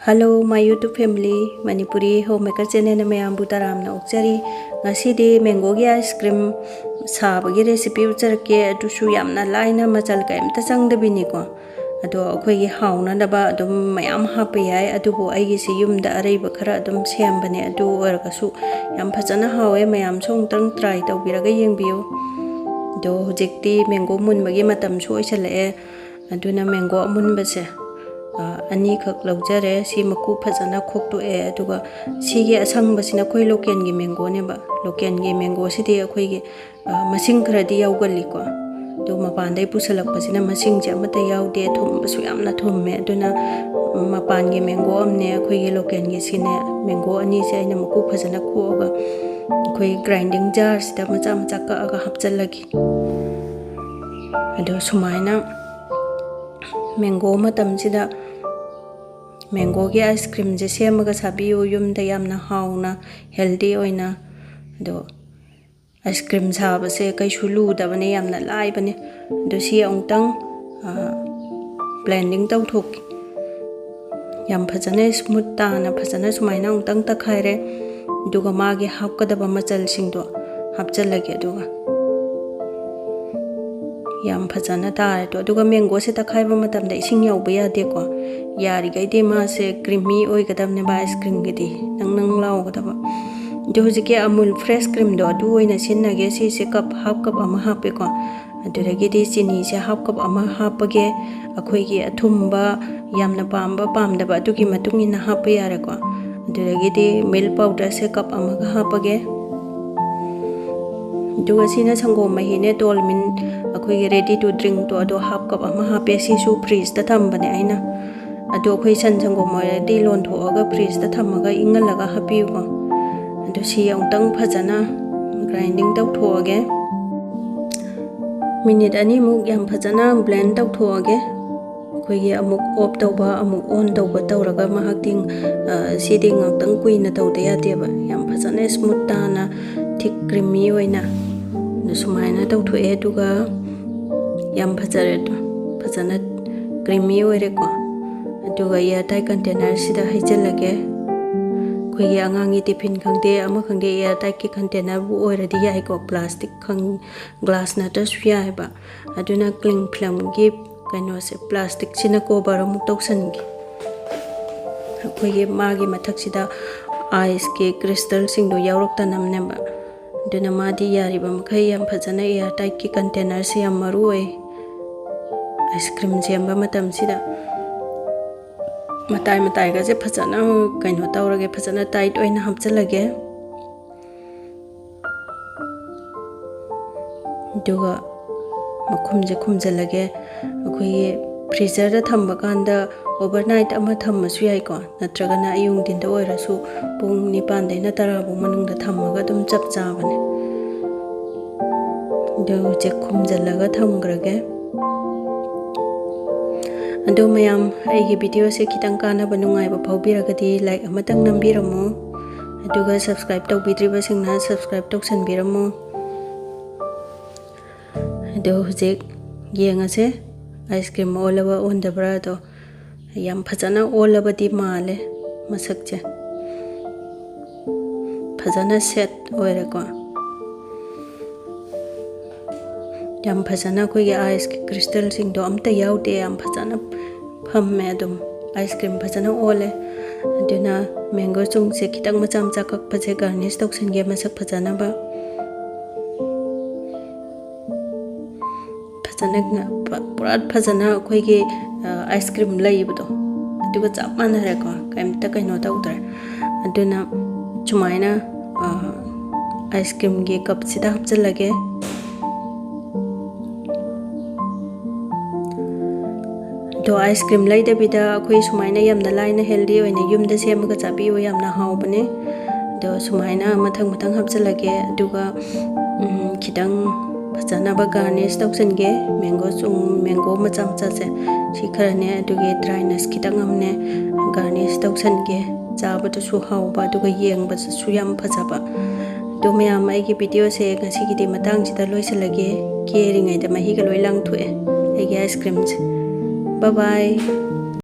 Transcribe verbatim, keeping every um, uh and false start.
Hello, my YouTube family, Manipuri Homemaker channel ꯅ ꯃꯌꯥꯝꯕꯨ ꯇꯔꯥꯝꯅ ꯑꯣꯛꯆꯔꯤ꯫ ꯉꯁꯤꯗꯤ mango ꯒꯤ ice cream ꯁꯥꯕꯒꯤ recipe ꯎꯠꯆꯔꯛꯀꯦ꯫ ꯑꯗꯨꯁꯨ ꯌꯥꯝꯅ ꯂꯥꯏꯅ, ꯃꯆꯜ ꯀꯔꯤꯝꯇ ꯆꯪꯗꯕꯤꯅꯤꯀꯣ꯫ ꯑꯗꯣ ꯑꯩꯈꯣꯏꯒꯤ ꯍꯥꯎꯅꯅꯕ ꯑꯗꯨꯝ ꯃꯌꯥꯝ ꯍꯥꯞꯄ ꯌꯥꯏ, ꯑꯗꯨꯕꯨ ꯑꯩꯒꯤꯁꯤ ꯌꯨꯝꯗ ꯑꯔꯩꯕ ꯈꯔ ꯑꯗꯨꯝ ꯁꯦꯝꯕꯅꯦ꯫ ꯑꯗꯨ ꯑꯣꯏꯔꯒꯁꯨ ꯌꯥꯝ ꯐꯖꯅ ꯍꯥꯎꯋꯦ꯫ ꯃꯌꯥꯝꯁꯨ ꯑꯃꯨꯛꯇꯪ try ꯇꯧꯕꯤꯔꯒ ꯌꯦꯡꯕꯤꯌꯨ꯫ ꯑꯗꯣ ꯍꯧꯖꯤꯛꯇꯤ mango ꯃꯨꯟꯕꯒꯤ ꯃꯇꯝꯁꯨ ꯑꯣꯏꯁꯜꯂꯛꯑꯦ꯫ ꯑꯗꯨꯅ mango ꯑꯃꯨꯟꯕꯁꯦ, ꯑ, ꯑꯅꯤꯈꯛ ꯂꯧꯖꯔꯦ꯫ ꯁꯤ ꯃꯀꯨ ꯐꯖꯅ ꯈꯣꯛꯇꯣꯛꯑꯦ꯫ ꯑꯗꯨꯒ ꯁꯤꯒꯤ ꯑꯁꯪꯕꯁꯤꯅ ꯑꯩꯈꯣꯏ local ꯒꯤ mango ꯅꯦꯕ꯫ Local ꯒꯤ mango ꯁꯤꯗꯤ ꯑꯩꯈꯣꯏꯒꯤ, ꯑ, ꯃꯁꯤꯡ ꯈꯔꯗꯤ ꯌꯥꯎꯒꯜꯂꯤꯀꯣ꯫ ꯑꯗꯨ ꯃꯄꯥꯟꯗꯩ ꯄꯨꯁꯜꯂꯛꯄꯁꯤꯅ ꯃꯁꯤꯡꯁꯦ ꯑꯃꯠꯇ ꯌꯥꯎꯗꯦ꯫ ꯊꯨꯝꯕꯁꯨ ꯌꯥꯝꯅ ꯊꯨꯝꯃꯦ꯫ ꯑꯗꯨꯅ ꯃꯄꯥꯟꯒꯤ mango ꯑꯃꯅꯦ, ꯑꯩꯈꯣꯏꯒꯤ local ꯒꯤ ꯁꯤꯅꯦ, mango ꯑꯅꯤꯁꯦ ꯑꯩꯅ ꯃꯀꯨ ꯐꯖꯅ ꯈꯣꯛꯑꯒ ꯑꯩꯈꯣꯏ grinding jar ꯁꯤꯗ ꯃꯆꯥ ꯃꯆꯥ ꯀꯛꯑꯒ ꯍꯥꯞꯆꯜꯂꯒꯦ꯫ ꯑꯗꯣ ꯁꯨꯃꯥꯏꯅ mango ꯃꯇꯝꯁꯤꯗ mango ꯒꯤ ice cream ꯁꯦ ꯁꯦꯝꯃꯒ ꯆꯥꯕꯤꯌꯨ, ꯌꯨꯝꯗ ꯌꯥꯝꯅ ꯍꯥꯎꯅ, healthy ꯑꯣꯏꯅ꯫ ꯑꯗꯣ ice cream ꯁꯥꯕꯁꯦ ꯀꯩꯁꯨ ꯂꯨꯗꯕꯅꯦ, ꯌꯥꯝꯅ ꯂꯥꯏꯕꯅꯦ꯫ ꯑꯗꯣ ꯁꯤ ꯑꯃꯨꯛꯇꯪ, ꯑ, blending ꯇꯧꯊꯣꯛꯀꯦ꯫ ꯌꯥꯝ ꯐꯖꯅ smooth ꯇꯥꯅ ꯐꯖꯅ ꯁꯨꯃꯥꯏꯅ ꯑꯃꯨꯛꯇꯪ ꯇꯛꯈꯥꯏꯔꯦ꯫ ꯑꯗꯨꯒ ꯃꯥꯒꯤ ꯍꯥꯞꯀꯗꯕ ꯃꯆꯜꯁꯤꯡꯗꯣ ꯍꯥꯞꯆꯜꯂꯒꯦ꯫ ꯑꯗꯨꯒ ꯌꯥꯝ ꯐꯖꯅ ꯇꯥꯔꯦ꯫ ꯑꯗꯣ ꯑꯗꯨꯒ mango ꯁꯦ ꯇꯛꯈꯥꯏꯕ ꯃꯇꯝꯗ ꯏꯁꯤꯡ ꯌꯥꯎꯕ ꯌꯥꯗꯦꯀꯣ꯫ ꯌꯥꯔꯤꯈꯩꯗꯤ ꯃꯥꯁꯦ creamy ꯑꯣꯏꯒꯗꯕꯅꯦꯕ, ice cream ꯒꯤꯗꯤ ꯅꯪ ꯅꯪ ꯂꯥꯎꯒꯗꯕ꯫ ꯑꯗꯣ ꯍꯧꯖꯤꯛꯀꯤ Amul fresh cream ꯗꯣ ꯑꯗꯨ ꯑꯣꯏꯅ ꯁꯤꯖꯤꯟꯅꯒꯦ꯫ ꯁꯤꯁꯦ cup, half cup ꯑꯃ ꯍꯥꯞꯄꯦꯀꯣ꯫ ꯑꯗꯨꯗꯒꯤꯗꯤ ꯆꯤꯅꯤꯁꯦ half cup ꯑꯃ ꯍꯥꯞꯄꯒꯦ꯫ ꯑꯩꯈꯣꯏꯒꯤ ꯑꯊꯨꯝꯕ ꯌꯥꯝꯅ ꯄꯥꯝꯕ ꯄꯥꯝꯗꯕ ꯑꯗꯨꯒꯤ ꯃꯇꯨꯡ ꯏꯟꯅ ꯍꯥꯞꯄ ꯌꯥꯔꯦꯀꯣ꯫ ꯑꯗꯨꯗꯒꯤꯗꯤ milk powder ꯁꯦ cup ꯑꯃꯒ ꯍꯥꯞꯄꯒꯦ꯫ ꯑꯗꯨꯒ ꯁꯤꯅ ꯁꯪꯒꯣꯝ ꯃꯍꯤꯅꯦ, ꯇꯣꯜꯃꯤꯟ, ꯑꯩꯈꯣꯏꯒꯤ ready to drink ꯇꯣ, ꯑꯗꯣ half cup ꯑꯃ ꯍꯥꯞꯄꯦ꯫ ꯁꯤꯁꯨ fridge ꯇ ꯊꯝꯕꯅꯦ ꯑꯩꯅ꯫ ꯑꯗꯣ ꯑꯩꯈꯣꯏ ꯁꯟ ꯁꯪꯒꯣꯝ ꯑꯣꯏꯔꯗꯤ ꯂꯣꯟꯊꯣꯛꯑꯒ fridge ꯇ ꯊꯝꯃꯒ ꯏꯪꯍꯜꯂꯒ ꯍꯥꯞꯄꯤꯌꯨꯀꯣ꯫ ꯑꯗꯣ ꯁꯤ ꯑꯃꯨꯛꯇꯪ ꯐꯖꯅ grinding ꯇꯧꯊꯣꯛꯑꯒꯦ꯫ Minute ꯑꯅꯤꯃꯨꯛ ꯌꯥꯝ ꯐꯖꯅ blend ꯇꯧꯊꯣꯛꯑꯒꯦ꯫ ꯑꯩꯈꯣꯏꯒꯤ ꯑꯃꯨꯛ off ꯇꯧꯕ, ꯑꯃꯨꯛ on ꯇꯧꯕ ꯇꯧꯔꯒ ꯉꯥꯏꯍꯥꯛꯇꯤ, ꯑ, ꯁꯤꯗꯤ ꯉꯥꯛꯇꯪ ꯀꯨꯏꯅ ꯇꯧꯗ ꯌꯥꯗꯦꯕ꯫ ꯌꯥꯝ ꯐꯖꯅ smooth ꯇꯥꯅ ꯊꯤꯛ creamy ꯑꯣꯏꯅ ꯁꯨꯃꯥꯏꯅ ꯇꯧꯊꯣꯛꯑꯦ꯫ ꯑꯗꯨꯒ ꯌꯥꯝ ꯐꯖꯔꯦ, ꯐꯖꯅ creamy ꯑꯣꯏꯔꯦꯀꯣ꯫ ꯑꯗꯨꯒ air tight container ꯁꯤꯗ ꯍꯩꯖꯤꯜꯂꯒꯦ꯫ ꯑꯩꯈꯣꯏꯒꯤ ꯑꯉꯥꯡꯒꯤ tiffin ꯈꯪꯗꯦ, ꯑꯃ ꯈꯪꯗꯦ, air tight ꯀꯤ container ꯕꯨ ꯑꯣꯏꯔꯗꯤ ꯌꯥꯏꯀꯣ, plastic ꯈꯪ-, glass ꯅꯠꯇ꯭ꯔꯁꯨ ꯌꯥꯏꯑꯕ꯫ ꯑꯗꯨꯅ cling film ꯒꯤ ꯀꯩꯅꯣꯁꯦ, plastic ꯁꯤꯅ cover ꯑꯃꯨꯛ ꯇꯧꯁꯟꯒꯦ꯫ ꯑꯩꯈꯣꯏꯒꯤ ꯃꯥꯒꯤ ꯃꯊꯛꯁꯤꯗ ice ꯀꯤ crystal ꯁꯤꯡꯗꯣ ꯌꯥꯎꯔꯛꯇꯅꯕꯅꯦꯕ꯫ ꯑꯗꯨꯅ ꯃꯥꯗꯤ ꯌꯥꯔꯤꯕ ꯃꯈꯩ ꯌꯥꯝ ꯐꯖꯅ air tight ꯀꯤ container ꯁꯦ ꯌꯥꯝ ꯃꯔꯨ ꯑꯣꯏ ice cream ꯁꯦꯝꯕ ꯃꯇꯝꯁꯤꯗ꯫ ꯃꯇꯥꯏ ꯃꯇꯥꯏꯒꯁꯦ ꯐꯖꯅ ꯀꯩꯅꯣ ꯇꯧꯔꯒꯦ, ꯐꯖꯅ tight ꯑꯣꯏꯅ ꯍꯥꯞꯆꯤꯜꯂꯒꯦ꯫ ꯑꯗꯨꯒ ꯃꯈꯨꯝꯁꯦ ꯈꯨꯝꯖꯤꯜꯂꯒꯦ꯫ ꯑꯩꯈꯣꯏꯒꯤ freezer ꯗ ꯊꯝꯕ ꯀꯥꯟꯗ overnight ꯑꯃ ꯊꯝꯃꯁꯨ ꯌꯥꯏꯀꯣ, ꯅꯠꯇ꯭ꯔꯒꯅ ꯑꯌꯨꯛ ꯅꯨꯡꯊꯤꯟꯗ ꯑꯣꯏꯔꯁꯨ ꯄꯨꯡ ꯅꯤꯄꯥꯟꯗꯩꯅ ꯇꯔꯥ ꯐꯥꯎ ꯃꯅꯨꯡꯗ ꯊꯝꯃꯒ ꯑꯗꯨꯝ ꯆꯞ ꯆꯥꯕꯅꯦ꯫ ꯑꯗꯨ ꯍꯧꯖꯤꯛ ꯈꯨꯝꯖꯤꯜꯂꯒ ꯊꯝꯈ꯭ꯔꯒꯦ꯫ ꯑꯗꯣ ꯃꯌꯥꯝ, ꯑꯩꯒꯤ video ꯁꯦ ꯈꯤꯇꯪ ꯀꯥꯟꯅꯕ ꯅꯨꯡꯉꯥꯏꯕ ꯐꯥꯎꯕꯤꯔꯒꯗꯤ like ꯑꯃꯇꯪ ꯅꯝꯕꯤꯔꯝꯃꯣ, ꯑꯗꯨꯒ subscribe ꯇꯧꯕꯤꯗ꯭ꯔꯤꯕꯁꯤꯡꯅ subscribe ꯇꯧꯁꯟꯕꯤꯔꯝꯃꯣ꯫ ꯑꯗꯣ ꯍꯧꯖꯤꯛ ꯌꯦꯡꯉꯁꯦ, ice cream ꯑꯣꯜꯂꯕ ꯑꯣꯟꯗꯕ꯭ꯔꯥ ꯑꯗꯣ꯫ ꯌꯥꯝ ꯐꯖꯅ ꯑꯣꯜꯂꯕꯗꯤ ꯃꯥꯜꯂꯦ ꯃꯁꯛꯁꯦ꯫ ꯐꯖꯅ set ꯑꯣꯏꯔꯦꯀꯣ꯫ ꯌꯥꯝ ꯐꯖꯅ ꯑꯩꯈꯣꯏꯒꯤ ice ꯀꯤ crystal ꯁꯤꯡꯗꯣ ꯑꯝꯇ ꯌꯥꯎꯗꯦ, ꯌꯥꯝ ꯐꯖꯅ ꯐꯝꯃꯦ ꯑꯗꯨꯝ꯫ Ice cream ꯐꯖꯅ ꯑꯣꯜꯂꯦ꯫ ꯑꯗꯨꯅ mango ꯆꯨꯡꯁꯦ ꯈꯤꯇꯪ ꯃꯆꯥ ꯃꯆꯥ ꯀꯛꯄꯁꯦ garnish ꯇꯧꯁꯟꯒꯦ ꯃꯁꯛ ꯐꯖꯅꯕ꯫ ꯐꯖꯅ ꯉ-, ꯄ-, ꯄꯨꯔꯥ ꯐꯖꯅ ꯑꯩꯈꯣꯏꯒꯤ, ꯑ, ice cream ꯂꯩꯕꯗꯣ ꯑꯗꯨꯒ ꯆꯞ ꯃꯥꯟꯅꯔꯦꯀꯣ, ꯀꯩꯝꯇ ꯀꯩꯅꯣ ꯇꯧꯗ꯭ꯔꯦ꯫ ꯑꯗꯨꯅ ꯁꯨꯃꯥꯏꯅ, ꯑ, ice cream ꯒꯤ cup ꯁꯤꯗ ꯍꯥꯞꯆꯤꯜꯂꯒꯦ꯫ ꯑꯗꯣ ice cream ꯂꯩꯗꯕꯤꯗ ꯑꯩꯈꯣꯏ ꯁꯨꯃꯥꯏꯅ ꯌꯥꯝꯅ ꯂꯥꯏꯅ healthy ꯑꯣꯏꯅ ꯌꯨꯝꯗ ꯁꯦꯝꯃꯒ ꯆꯥꯕꯤꯌꯨ, ꯌꯥꯝꯅ ꯍꯥꯎꯕꯅꯦ꯫ ꯑꯗꯣ ꯁꯨꯃꯥꯏꯅ ꯃꯊꯪ ꯃꯊꯪ ꯍꯥꯞꯆꯤꯜꯂꯒꯦ, ꯑꯗꯨꯒ, ꯎꯝ, ꯈꯤꯇꯪ ꯐꯖꯅꯕ garnish ꯇꯧꯁꯟꯒꯦ꯫ Mango ꯆꯨꯡ, mango ꯃꯆꯥ ꯃꯆꯥꯁꯦ ꯁꯤ ꯈꯔꯅꯦ, ꯑꯗꯨꯒꯤ dry nuts ꯈꯤꯇꯪ ꯑꯃꯅꯦ garnish ꯇꯧꯁꯟꯒꯦ꯫ ꯆꯥꯕꯗꯁꯨ ꯍꯥꯎꯕ, ꯑꯗꯨꯒ ꯌꯦꯡꯕꯗꯁꯨ ꯌꯥꯝ ꯐꯖꯕ꯫ ꯑꯗꯣ ꯃꯌꯥꯝ, ꯑꯩꯒꯤ video ꯁꯦ ꯉꯁꯤꯒꯤꯗꯤ ꯃꯇꯥꯡꯁꯤꯗ ꯂꯣꯏꯁꯤꯜꯂꯒꯦ꯫ ꯀꯦꯔꯤꯉꯩꯗ ꯃꯍꯤꯒ ꯂꯣꯏ ꯂꯥꯡꯊꯣꯛꯑꯦ ꯑꯩꯒꯤ ice cream ꯁꯦ꯫ Bye bye꯫